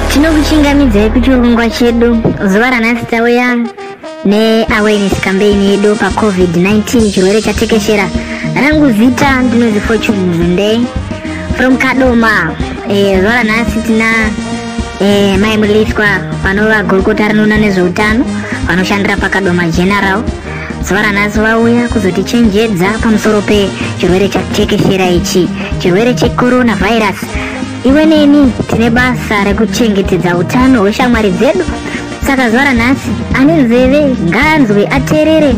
Tinokuchingamidzai kuchirongwa chedu zuva ranhasi. Tauya neawareness campaign yedu paCovid-19, chirwere chatekeshera. Rangu zita ndinonzi Fortune Zunde from Kadoma. Zuva ranhasi tina Mai Muliswa, vanova gurukota rinoona nezveutano, vanoshandira paKadoma General. Zuva ranhasi vauya kuzotichenjedza pamusoro pechirwere chatekeshera ichi, chirwere checoronavirus. Iwe neni tine basa rekuchengetedza utano hweshamwari dzedu, saka zuva ranhasi ane nzeve ngaanzwe, ateerere,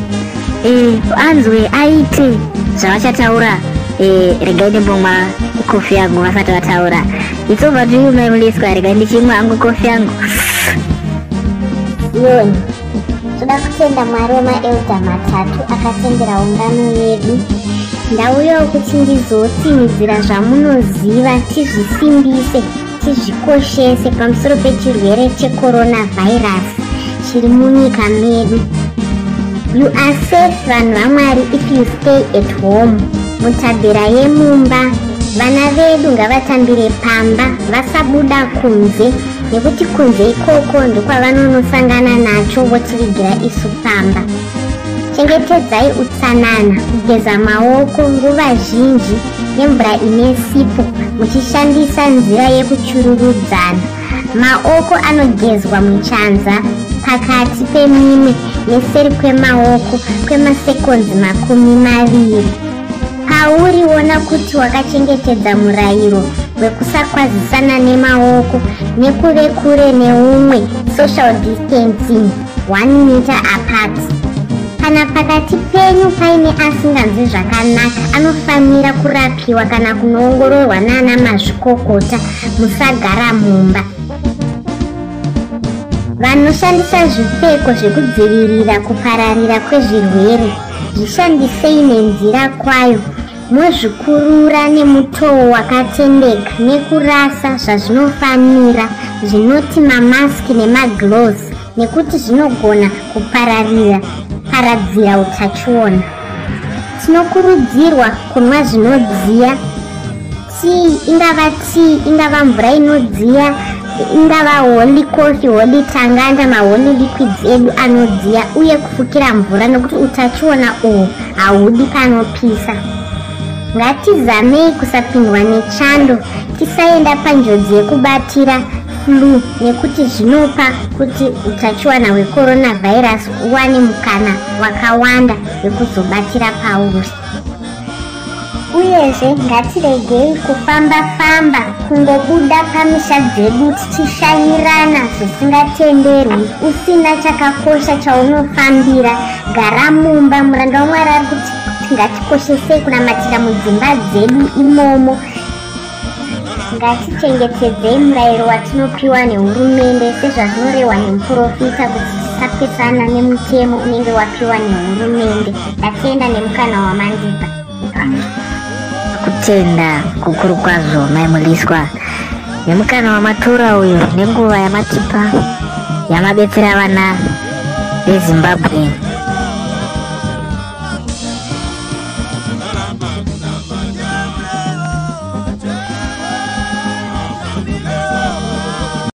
anzwe, aite zvavachataura. Regai ndimbomwa kofi yangu vasati vataura. It's over to you, Mai Muliswa. Regai ndichimwa hangu kofi yangu. Yoni, toda kutenda Mwari wemaelder matatu akatendera ungano yedu. Ndauyawo kuti ndizotsinhidzira zvamunoziva, tizvisimbise, tizvikoshese pamusoro pechirwere checoronavirus chiri munyika medu. You are safe, vanhu vaMwari, if you stay at home, mutabhera yemumba. Vana vedu ngavatambire pamba, vasabuda kunze, nekuti kunze ikoko ndokwavanonosangana nacho votivigira isu pamba. Chengetedzai utsanana, kugeza maoko nguva zhinji nemvura ine sipo muchishandisa nzira yekuchururudzana. Maoko anogezwa muchanza, pakati pemimwe neseri kwemaoko kwemasekonzi 20. Pauri ona kuti wakachengetedza murayiro wekusakwazisana nemaoko nekuve kure neumwe, social distancing, 1 meter apart. Kana pakati penyu paine asinganzwi zvakanaka, anofanira kurapiwa kana kunoongororwa naana mazvikokota. Musagara mumba. Vanoshandisa zvipfeko zvekudzivirira kupararira kwezvirwere, zvishandisei nenzira kwayo, mozvikurura nemutoo wakatendeka nekurasa zvazvinofanira, zvinoti mamaski nemagloves, nekuti zvinogona kupararira paradzira utachiona. Tinokurudzirwa kunwa zvinodziya, tii, ingava tii, ingava mvura inodziya, ingava holy coffee, holy tanganda, maholy liquids edu anodziya, uye kufukira mvura, nekuti utachiona uhu haudi panopisa. Ngatizamei kusapindwa nechando, tisaenda panjodzi yekubatira flu, nekuti zvinopa kuti utachiwana hwecoronavirus uwane mukana wakawanda wekuzobatira pauri. Uyezve ngatiregei kufamba-famba, kungobuda pamisha dzedu tichishanyirana zvisingatenderwi. Usina chakakosha chaunofambira, gara mumba. Muranda waMwari ari kuti ngatikoshesei kunamatira mudzimba dzedu imomo. Ngatichengetedzei murayiro watinopiwa nehurumende, sezvazvinorehwa nemuprofita kuti tisapesana nemutemo unenge wapiwa nehurumende. Ndatenda nemukana wamandipa. Kutenda kukuru kwazvo, Mai Muliswa, nemukana wamatora uyu nenguva yamatipa yamabetsera vana veZimbabwe.